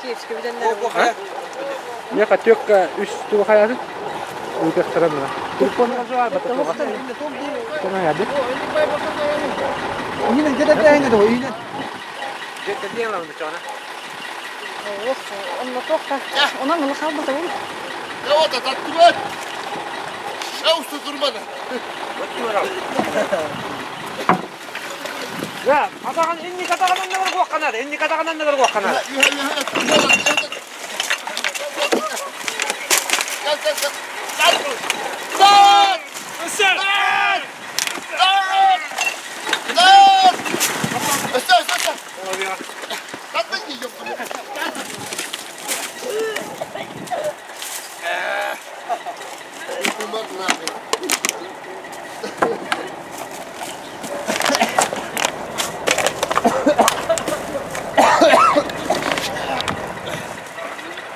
Киевскэй бүтэннэр. Миэхэ түөккэ үс тугу хайаатын? Ыытыахтара мына. Телефон Онно туохха? Онон ыла хаалбатабын. Вот tattırma. Ya usta durmadı. Я, атаҕын инник атаҕын анныгар куохханар, инник атаҕын анныгар куохханар. Gel gel gel. Gel. Gel. Isır!